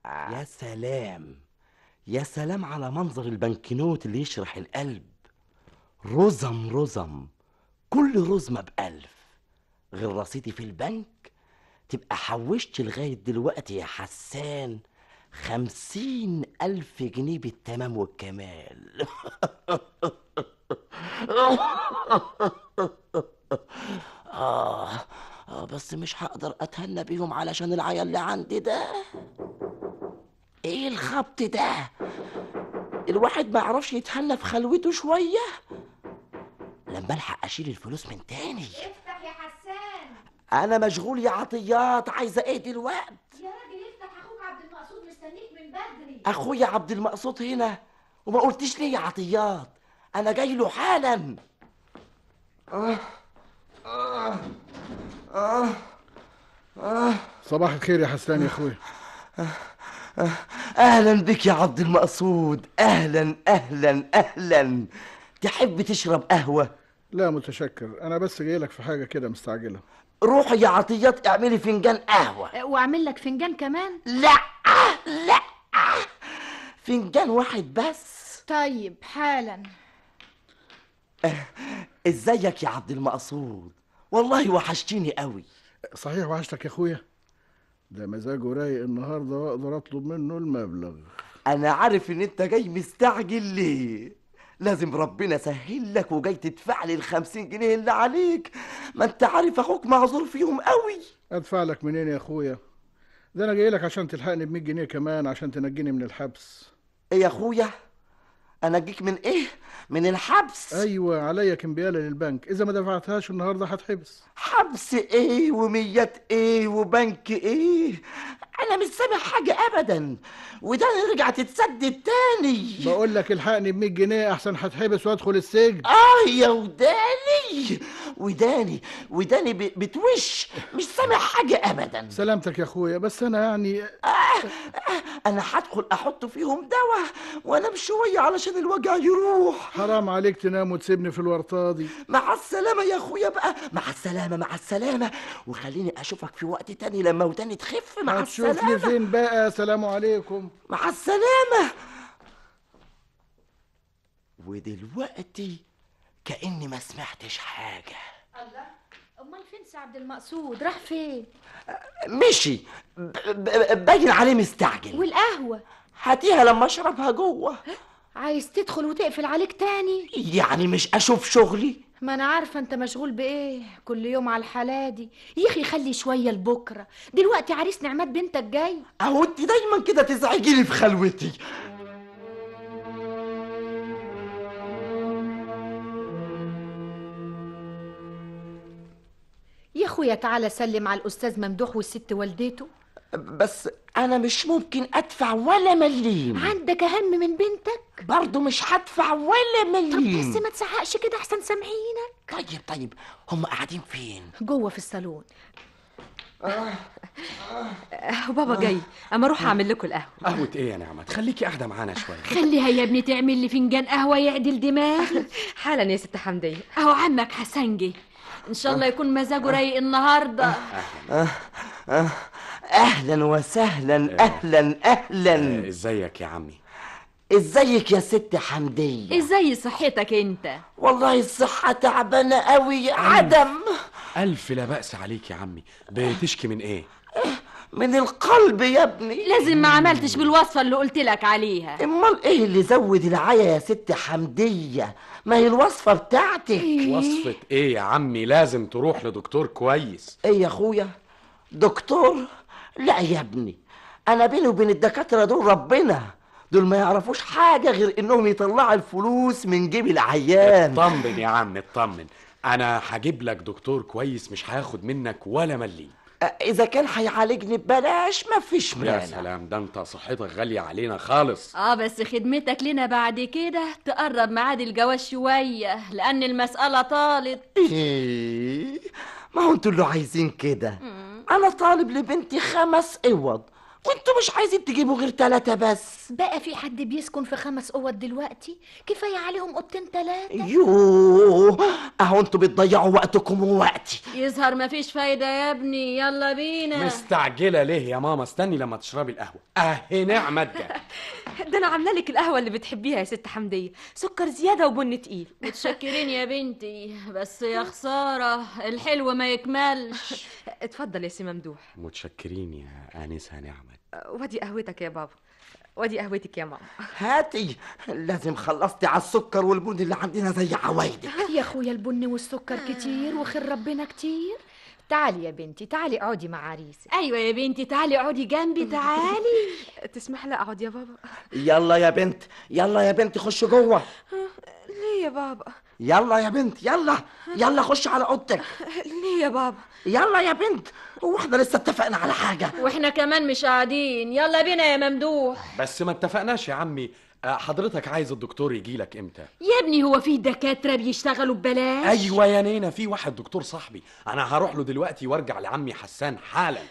يا سلام، يا سلام على منظر البنكنوت اللي يشرح القلب. رزم رزم، كل رزمة ب1000، غير رصيدي في البنك تبقى حوشت لغاية دلوقتي يا حسان 50,000 جنيه بالتمام والكمال. آه بس مش هقدر أتهنى بيهم علشان العيال اللي عندي ده. إيه الخبط ده؟ الواحد ما يعرفش يتهنى في خلوته شوية. لما ألحق أشيل الفلوس من تاني. افتح يا حسان. أنا مشغول يا عطيات، عايزة إيه دلوقتي؟ يا راجل افتح، أخوك عبد المقصود مستنيك من بدري. أخويا عبد المقصود هنا؟ وما قلتيش ليه يا عطيات؟ أنا جاي له حالا. صباح الخير يا حسان يا أخويا. أهلا بك يا عبد المقصود، أهلا أهلا أهلا. تحب تشرب قهوة؟ لا متشكر، أنا بس جاي لك في حاجة كده مستعجلة. روحي يا عطيات اعملي فنجان قهوة. وأعمل لك فنجان كمان؟ لا لا، فنجان واحد بس. طيب حالا. ازيك يا عبد المقصود؟ والله وحشتيني قوي. صحيح وحشتك يا اخويا؟ ده مزاجه رايق النهارده واقدر اطلب منه المبلغ. انا عارف ان انت جاي مستعجل ليه، لازم ربنا سهل لك وجاي تدفع لي 50 جنيه اللي عليك. ما انت عارف اخوك معذور فيهم قوي. ادفع لك منين يا اخويا؟ ده انا جاي لك عشان تلحقني ب 100 جنيه كمان عشان تنجيني من الحبس. ايه يا اخويا؟ انجيك من ايه؟ من الحبس؟ ايوه، عليا كمبياله للبنك، اذا ما دفعتهاش النهارده هتحبس. حبس ايه وميات ايه وبنك ايه؟ انا مش سامع حاجة ابدا، وده رجع تتسدد تاني. بقول لك الحقني ب 100 جنيه احسن هتحبس وادخل السجن. يا وداني وداني وداني بتوش، مش سامع حاجة ابدا. سلامتك يا اخويا، بس انا يعني انا هدخل احط فيهم دواء وانام شوية علشان الوجع يروح. حرام عليك تنام وتسيبني في الورطة دي. مع السلامة يا اخويا بقى، مع السلامة مع السلامة، وخليني اشوفك في وقت تاني لما وداني تخف. مع السلامة. هتشوفني فين بقى؟ سلام عليكم. مع السلامة. ودلوقتي كاني ما سمعتش حاجة. الله، امال فين سي عبد المقصود؟ راح فين؟ مشي، باين عليه مستعجل. والقهوة هاتيها لما اشربها جوه. عايز تدخل وتقفل عليك تاني؟ يعني مش اشوف شغلي؟ ما انا عارفه انت مشغول بايه كل يوم على الحالة دي. يخي خلي شوية لبكرة، دلوقتي عريس نعمات بنتك جاي. اهو انت دايما كده تزعجيني في خلوتي. يا اخويا تعالى سلم على الاستاذ ممدوح والست والدته. بس انا مش ممكن ادفع ولا مليم. عندك اهم من بنتك؟ برضه مش هدفع ولا مليم. طب بس ما تزعقش كده احسن سامعينك. طيب طيب، هم قاعدين فين؟ جوه في الصالون. بابا جاي، اما اروح اعمل لكم القهوة. قهوة ايه يا نعمه؟ خليكي قاعدة معانا شوية. خليها يا ابني تعمل لي فنجان قهوة يعدل دماغي. حالا يا ست حمديه. اهو عمك حسن جه، ان شاء الله يكون مزاجه رايق النهارده. اهلا وسهلا. اهلا اهلا. ازيك يا عمي؟ ازيك يا ست حمديه؟ ازاي صحتك انت؟ والله الصحة تعبانة قوي. عدم. الف لا بأس عليك يا عمي. بتشكي من ايه؟ من القلب يا ابني. لازم ما عملتش بالوصفه اللي قلت لك عليها. امال ايه اللي زود العيا يا ست حمديه؟ ما هي الوصفة بتاعتك. إيه؟ وصفه ايه يا عمي؟ لازم تروح لدكتور كويس. ايه يا اخويا دكتور؟ لا يا ابني، انا بيني وبين الدكاترة دول ربنا، دول ما يعرفوش حاجة غير انهم يطلعوا الفلوس من جيب العيان. اطمن يا عم اطمن، انا هجيب لك دكتور كويس مش هياخد منك ولا مليم. اذا كان هيعالجني ببلاش مفيش مانع. يا سلام، ده انت صحتك غالية علينا خالص. بس خدمتك لنا بعد كده تقرب ميعاد الجواز شوية لان المسالة طالت. ايه ما هو انتوا اللي عايزين كده. انا طالب لبنتي 5 اوض وانتوا مش عايزين تجيبوا غير 3 بس. بقى في حد بيسكن في 5 اوض دلوقتي؟ كفاية عليهم اوضتين 3. يوه، اهو انتوا بتضيعوا وقتكم ووقتي. يظهر مفيش فايده يا ابني، يلا بينا. مستعجلة ليه يا ماما؟ استني لما تشربي القهوة. اهي نعمه جت. ده انا عامله لك القهوة اللي بتحبيها يا ست حمديه، سكر زيادة وبن تقيل. متشكرين يا بنتي، بس يا خسارة الحلو ما يكملش. اتفضل يا سي ممدوح. متشكرين يا انسه نعمه. وادي قهوتك يا بابا، وادي قهوتك يا ماما. هاتي، لازم خلصتي على السكر والبن اللي عندنا زي عوايدك. يا اخويا البن والسكر كتير وخير ربنا كتير. تعالي يا بنتي، تعالي اقعدي مع عريسك. ايوه يا بنتي، تعالي اقعدي جنبي، تعالي. تسمح لي اقعد يا بابا؟ يلا يا بنت، يلا يا بنت، خش جوه. ليه يا بابا؟ يلا يا بنت، يلا يلا خش على اوضتك. ليه يا بابا؟ يلا يا بنت، هو احنا لسه اتفقنا على حاجة؟ واحنا كمان مش قاعدين. يلا بينا يا ممدوح. بس ما اتفقناش يا عمي. حضرتك عايز الدكتور يجي لك امتى؟ يا ابني هو في دكاترة بيشتغلوا ببلاش؟ ايوه يا نينا، في واحد دكتور صاحبي، انا هروح له دلوقتي وارجع لعمي حسان حالا.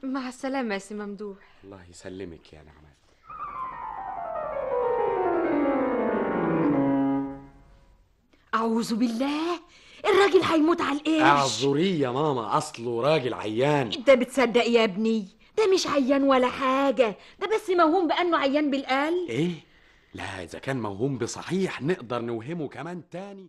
مع السلامة يا سي ممدوح. الله يسلمك يا نعمات. اعوذ بالله، الراجل هيموت على القرش. اعذريه يا ماما، اصله راجل عيان. انت بتصدق يا ابني؟ ده مش عيان ولا حاجة، ده بس موهوم بانه عيان بالقلب. ايه؟ لا، اذا كان موهوم بصحيح نقدر نوهمه كمان تاني.